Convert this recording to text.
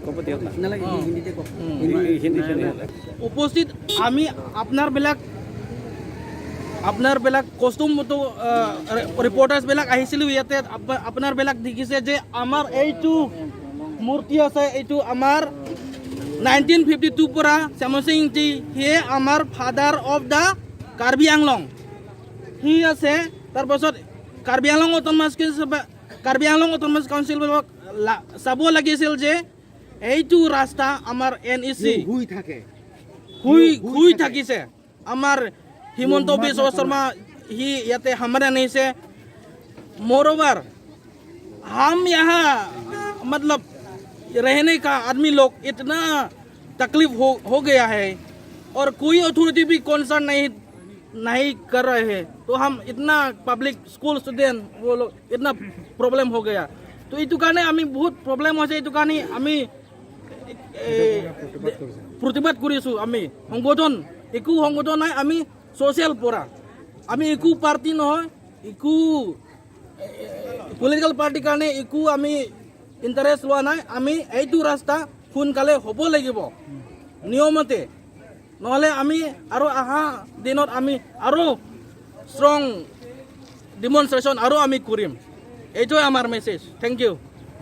ক'ব দিয়ক না। নালাগে, হিন্দীতে কওক। হিন্দী। উপস্থিত আমি আপনাৰবিলাক আপনাৰবিলাক কষ্টমতো ৰিপৰ্টাৰ্ছবিলাক আহিছিলোঁ ইয়াতে। আপোনাৰবিলাক দেখিছে যে আমাৰ এইটো মূৰ্তি আছে। এইটো আমাৰ 1952 পৰা শ্যামসিং জি, সিয়ে আমাৰ father of the Karbi Anglong সি আছে। তাৰপাছত কাৰ্বি আংলং অট'নমাছ কাউন্সিল চাব লাগিছিল যে এইটো ৰাস্তা আমাৰ এনইচি শুই থাকে। শুই শুই থাকিছে। আমাৰ হিমন্ত বিশ্ব শৰ্মা সি ইয়াতে সামৰি আনিছে। मोरओवर हम यहाँ मतलब रहने का आदमी लोग इतना तकलीफ हो गया है और कोई अथॉरिटी भी कंसर्न नहीं नहीं कर रहे हैं। तो हम इतना पब्लिक, स्कूल स्टूडेंट, वो लोग इतना प्रॉब्लम हो गया। তো এইটো কাৰণে আমি বহুত প্ৰব্লেম হৈছে। এইটো কাৰণে আমি প্ৰতিবাদ কৰিছোঁ। আমি সংগঠন, একো সংগঠন নাই। আমি ছ'চিয়েল পৰা, আমি একো পাৰ্টি নহয়, একো পলিটিকেল পাৰ্টিৰ কাৰণে একো আমি ইণ্টাৰেষ্ট লোৱা নাই। আমি এইটো ৰাস্তা সোনকালে হ'ব লাগিব নিয়মতে, নহ'লে আমি আৰু অহা দিনত আমি আৰু ষ্ট্ৰং ডিমনষ্ট্ৰেশ্যন আৰু আমি কৰিম। এইটোৱে আমাৰ মেছেজ। Thank U.